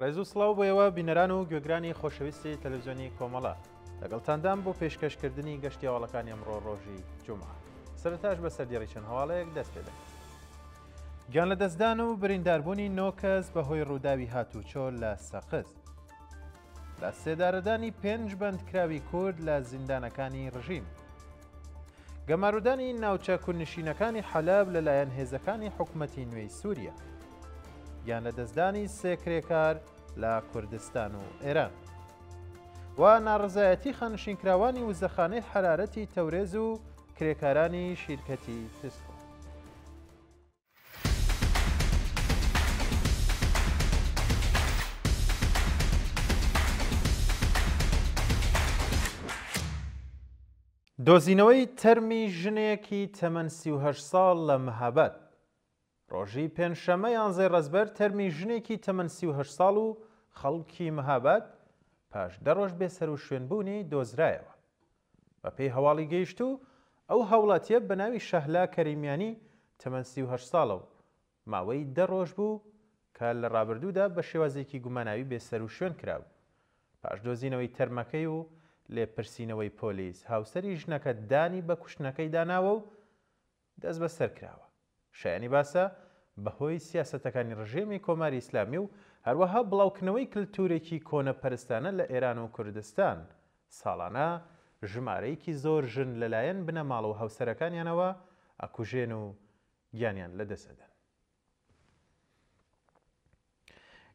ڕێز و سڵاو بۆ ئێوە بینەران و گوێگرانی خۆشەویستی تەلەڤزیۆنی کۆمەڵە لەگەڵتاندام بۆ پێشکەشکردنی گەشتی هەواڵەکانی ئەمڕۆ ڕۆژی جومعە سەرەتاش بە سەردێڕی چەند هەواڵێک دەست پێ دەکەین. گیانلەدەستدان و برینداربوونی نۆ کەس بەهۆی ڕووداوی هاتووچۆ لە سەقز. لە سێدارەدانی پێنج بەندکراوی کورد لە زیندانەکانی ڕژیم. گەمارۆدانی ناوچە کوردنشینەکانی حەلەب لەلایەن هێزەکانی حکومەتی نوێی سووریا. گیانلەدەستدانی سێ کرێکار لە کوردستان و ئێران. و ناڕەزایەتی خانشینکراوانی وزەخانەی حەرارەتی تەورێز و کرێکارانی شیرکەتی تسکۆ. دۆزینەوەی تەرمی ژنێکی تەمەن 38 ساڵ لە مهاباد. ڕۆژی پێنجشەممە یانزەی ڕەزبەر تەرمی ژنێکی تەمەن 38 ساڵ و خەڵکی مهاباد پاش دە ڕۆژ بێسەروشوێنبوونی دۆزرایەوە. بەپێی هەواڵی گەیشتوو، ئەو هاوڵاتییە بە ناوی شەهلا کەریمیانی تەمەن 38 ساڵە و ماوەی دە ڕۆژ بوو کە لە ڕابردوودا بە شێوازێکی گوماناوی بێسەروشوێن کرابوو. پاش دۆزینەوەی تەرمەکەی و لێپرسینەوەی پۆلیس، هاوسەری ژنەکە دانی بە کوشتنەکەیدا ناوە و دەستبەسەر کراوە. شایانی باسە، بەهۆی سیاسەتەکانی ڕژێمی کۆماری ئیسلامی و هەروەها بڵاوکردنەوەی کلتورێکی کۆنەپەرستانە لە ئێران و کوردستان، ساڵانە ژمارەیەکی زۆر ژن لەلایەن بنەماڵە و هاوسەرەکانیانەوە ئەکوژێن و گیانیان لەدەست ئەدەن.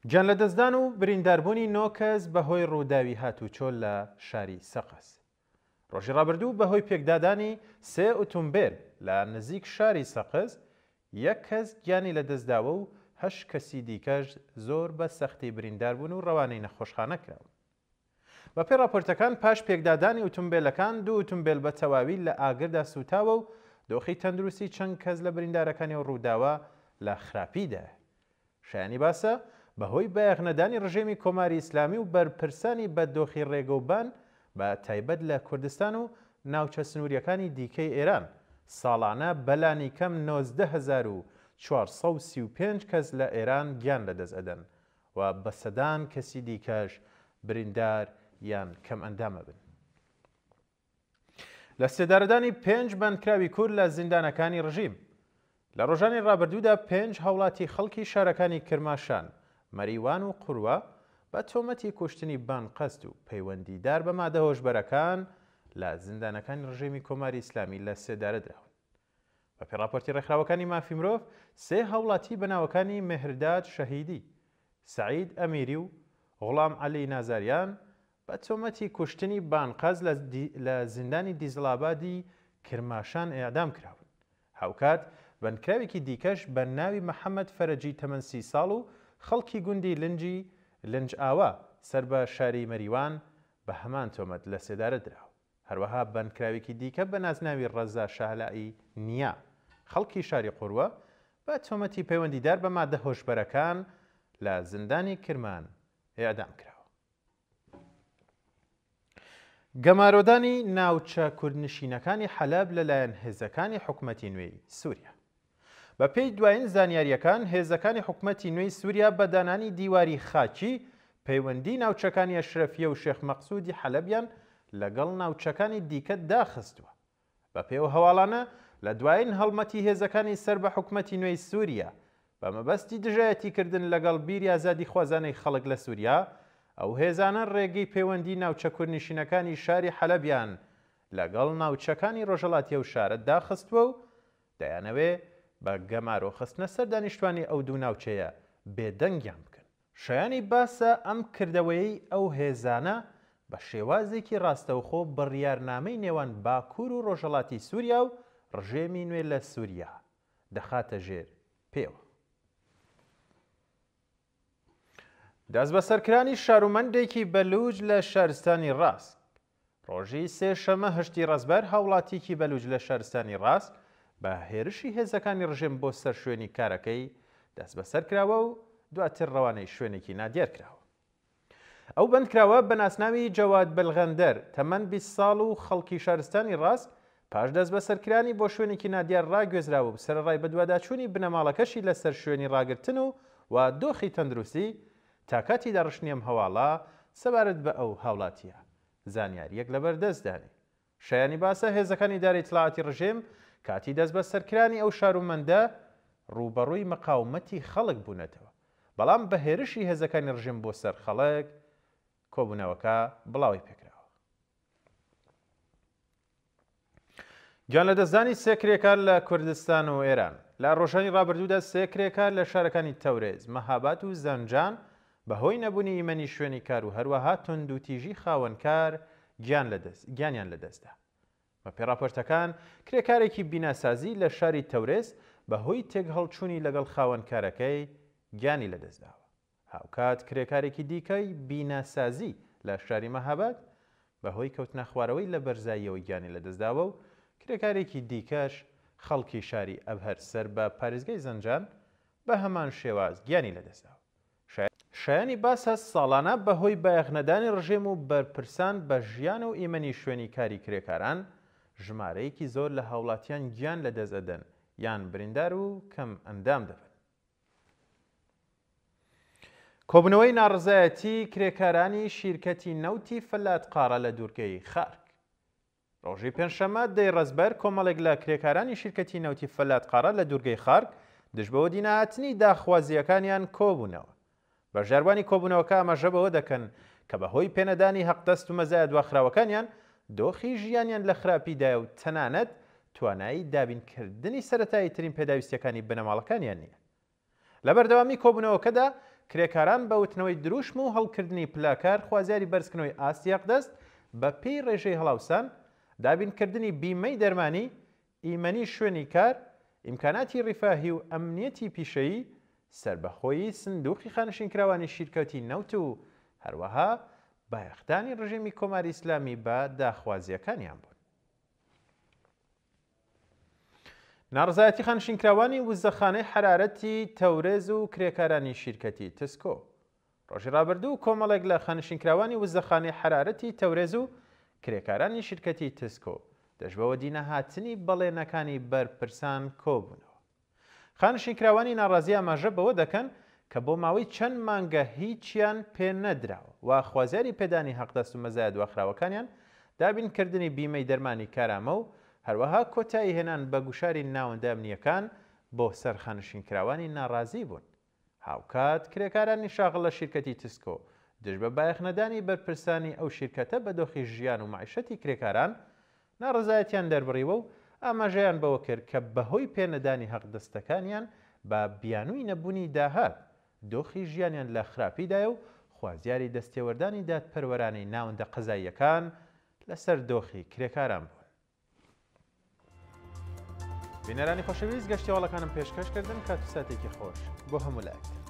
گیانلەدەستدان و برینداربوونی نۆ کەس بەهۆی ڕووداوی هاتووچۆ لە شاری سەقز. ڕۆژی ڕابردوو بەهۆی پێکدادانی سێ ئوتومبێل لە نزیک شاری سەقز، یەک کەس گیانی لەدەستداوە و هەشت کەسی دیکەش زۆر بە سەختی برینداربوون و ڕەوانەی نەخۆشخانە کراون. بەپێی ڕاپۆرتەکان پاش پێکدادانی ئوتومبێلەکان، دوو ئوتومبێل بە تەواوی لە ئاگردا سووتاوە و دۆخی تەندروستی چەند کەس لە بریندارەکانی ئەو ڕووداوە لە خراپیدایە. شایانی باسە، بەهۆی بایەخنەدانی ڕژێمی کۆماری ئیسلامی و بەرپرسانی بە دۆخی ڕێگەوبان بە تایبەت لە کوردستان و ناوچە سنوورییەکانی دیکەی ئێران، ساڵانە بەلانیکەم 19435 کەس لە ئێران گیان لەدەست ئەدەن و بە سەدان کەسی دیکەش بریندار یان کەمئەندام ئەبن. لە سێدارەدانی پێنج بەندکراوی کورد لە زیندانەکانی ڕژیم. لە ڕۆژانی ڕابردوودا پێنج هاوڵاتی خەڵکی شارەکانی کرماشان، مەریوان و قوروە بە تۆمەتی کوشتنی بانقەست و پەیوەندیدار بە مادە هۆشبەرەکان لە زیندانەکانی ڕژێمی کۆماری ئیسلامی لە سێدارە دراون. بەپێی ڕاپۆرتی ڕێکخراوەکانی مافی مرۆڤ، سێ هاوڵاتی بە ناوەکانی مێهرداد شەهیدی، سەعید ئەمیری و غوڵام عەلی نازاریان بە تۆمەتی کوشتنی بانقەز لە زیندانی دیزڵابادی کرماشان ئێعدام کراون. هاوکات بەندکراوێکی دیکەش بە ناوی محەمەد فەرەجی تەمەن 30 ساڵ و خەڵکی گوندی لنجی لنج ئاوا سەر بە شاری مەریوان بە هەمان تۆمەت لەسێدارە دراوە. هەروەها بەندکراوێکی دیکە بە نازناوی ڕەزا شەهلائی نیا، خەڵکی شاری قوروە، بە تۆمەتی پەیوەندیدار بە مادە هۆشبەرەکان لە زیندانی کرمان ئێعدام کراوە. گەمارۆدانی ناوچە کوردنشینەکانی حەلەب لەلایەن هێزەکانی حکومەتی نوێی سووریا. بەپێی دوایین زانیارییەکان، هێزەکانی حکومەتی نوێی سووریا بە دانانی دیواری خاکی، پەیوەندیی ناوچەکانی ئەشرەفیە و شێخ مەقسوودی حەلەبیان لەگەڵ ناوچەکانی دیکە داخستووە. بەپێی ئەو هەواڵانە، لە دوایین هەڵمەتی هێزەکانی سەر بە حکومەتی نوێی سووریا، بە مەبەستی دژایەتیکردن لەگەڵ بیری ئازادیخوازانەی خەڵک لە سووریا، ئەو هێزانە ڕێگەی پەیوەندیی ناوچە کوردنشینەکانی شاری حەلەبیان لەگەڵ ناوچەکانی ڕۆژهەڵاتی ئەو شارە داخستووە و دەیانەوێ بە گەمارۆ خستنە سەر دانیشتوانی ئەو دوو ناوچەیە بێدەنگیان بکەن. شایانی باسە ئەم کردەوەیەی ئەو هێزانە بە شێوازێکی ڕاستەوخۆ بڕیارنامەی نێوان باکوور و ڕۆژهەڵاتی سووریا و ڕژێمی نوێ لە سووریا دەخاتە ژێر پێوە. دەستبەسەرکرانی شارومەندێکی بەلووچ لە شارستانی ڕاسک. ڕۆژی سێ شەمە هەشتی ڕەزبەر هاوڵاتیکی بەلووچ لە شارستانی ڕاسک بە هێرشی هێزەکانی ڕژێم بۆ سەر شوێنی کارەکەی دەستبەسەر کراوە و دواتر ڕەوانەی شوێنێکی نادیار کراوە. ئەو بەندکراوە بە ناسناوی جەواد بلغەندەر، تەمەن 20 ساڵ و خەڵکی شارستانی ڕاسک، پاش دەستبەسەرکرانی بۆ شوێنێکی نادیار ڕاگوێزراوە و سەرەڕای بەدواداچوونی بنەماڵەکەشی لەسەر شوێنی ڕاگرتن و و دۆخی تەندروستی، تا کاتی داڕشتنی ئەم هەواڵە سەبارەت بە ئەو هاوڵاتییە زانیارییەک لەبەردەستدا نی. شایانی باسە هێزەکانی ئیدارەی ئیتڵاعاتی ڕژێم کاتی دەستبەسەرکرانی ئەو شارومەندە ڕووبەڕووی مقاومەتی خەڵک بوونەتەوە، بەڵام بە هێرشی هێزەکانی ڕژێم بۆ سەر خەڵک کۆبوونەوەکە بڵاوەی پێکراوە. گیانلەدەستدانی سێ کرێکار لە کوردستان و ئێران لە ڕۆژانی ڕابردوودا سێ کرێکار لە شارەکانی تەورێز، مەهاباد و زەنجان بەهۆی نەبوونی ئیمەنی شوێنی کار و هەروەها توندوتیژی خاوەنکار گیانیان لەدەستدا. بەپێی ڕاپۆرتەکان، کرێکارێکی بیناسازی لە شاری تەورێز بەهۆی تێکهەڵچوونی لەگەڵ خاوەنکارەکەی گیانی لەدەستداوە. هاوکات کرێکارێکی دیکەی بیناسازی لە شاری مەهاباد بەهۆی کەوتنەخوارەوەی لە بەرزاییەوە گیانی لەدەستداوە و کرێکارێکی دیکەش خەڵکی شاری ئەبهەر سەر بە پارێزگای زەنجان بە هەمان شێواز گیانی لەدەستداوە. شایانی باسە ساڵانە بەهۆی بایەخنەدانی ڕژێم و بەرپرسان بە ژیان و ئیمەنی شوێنی کاری کرێکاران، ژمارەیەکی زۆر لە هاوڵاتیان گیان لەدەست ئەدەن یان بریندار و کەم ئەندام دەبن. کۆبوونەوەی ناڕەزایەتی کرێکارانی شیرکەتی نەوتی فەلات قاڕە لە دوورگەی خارک. ڕۆژی پێنجشەممە دەی ڕەزبەر کۆمەڵێک لە کرێکارانی شیرکەتی نەوتی فەلات قاڕە لە دوورگەی خارک دژ بە وەدینەهاتنی داخوازییەکانیان کۆبوونەوە. بەشداربووانی کۆبوونەوەکە ئاماژە بەوە دەکەن کە بەهۆی پێنەدانی هەقدەست و مەزایا دواخراوەکانیان دۆخی ژیانیان لە خراپیدایە و تەنانەت توانایی دابینکردنی سەرەتاییترین پێداویستییەکانی بنەماڵەکانیان نییە. لە بەردەوامی کۆبوونەوەکەدا کرێکاران بە وتنەوەی دروشم و هەڵکردنی پلاکار خوازیاری بەرزکردنەوەی ئاستی هەقدەست بە پێی ڕێژەی هەڵاوسان، دابینکردنی بیمەی دەرمانی، ئیمەنی شوێنی کار، ئیمکاناتی ڕیفاهی و ئەمنیەتی پیشەیی، سەربەخۆیی سندوقی خانەشینکراوانی شیرکەتی نەوت و هەروەها بایەخدانی ڕژێمی کۆماری ئیسلامی بە داخوازییەکانیان بوون. ناڕەزایەتی خانشینکراوانی وزەخانەی حەرارەتی تەورێز و کرێکارانی شیرکەتی تسکۆ. ڕۆژی ڕابردوو کۆمەڵێک لە خانشینکراوانی وزەخانەی حەرارەتی تەورێز و کرێکارانی شیرکەتی تسکۆ دژ بە وەدینەهاتنی بەڵێنەکانی بەرپرسان کۆبوونەوە. خانشینکراوانی ناڕازی ئاماژە بەوە دەکەن کە بۆ ماوەی چەند مانگە هیچیان پێ نەدراوە و خوازیاری پێدانی حەقدەست و مەزایا دواخراوەکانیان، دابینکردنی بیمەی دەرمانی کارامە و هەروەها کۆتایی هێنان بە گوشاری ناوەندە ئەمنییەکان بۆ سەر خانشینکراوانی ناڕازی بوون. هاوکات کرێکارانی شاغڵ لە شیرکەتی تسکۆ دژ بە بایەخنەدانی بەرپرسانی ئەو شیرکەتە بە دۆخی ژیان و مەعیشەتی کرێکاران ناڕەزایەتیان دەربڕیوە و ئاماژەیان بەوە کرد کە بەهۆی پێنەدانی حەقدەستەکانیان بە بیانووی نەبوونی داهات دۆخی ژیانیان لە خراپیدایە و خوازیاری دەستێوەردانی دادپەروەرانەی ناوەندە قەزاییەکان لەسەر دۆخی کرێکاران بوون. بینەرانی خۆشەویست گەشتی هەواڵەکانم پێشکەش کردن کات و ساتێکی خۆش بۆ هەموو لایەکتان.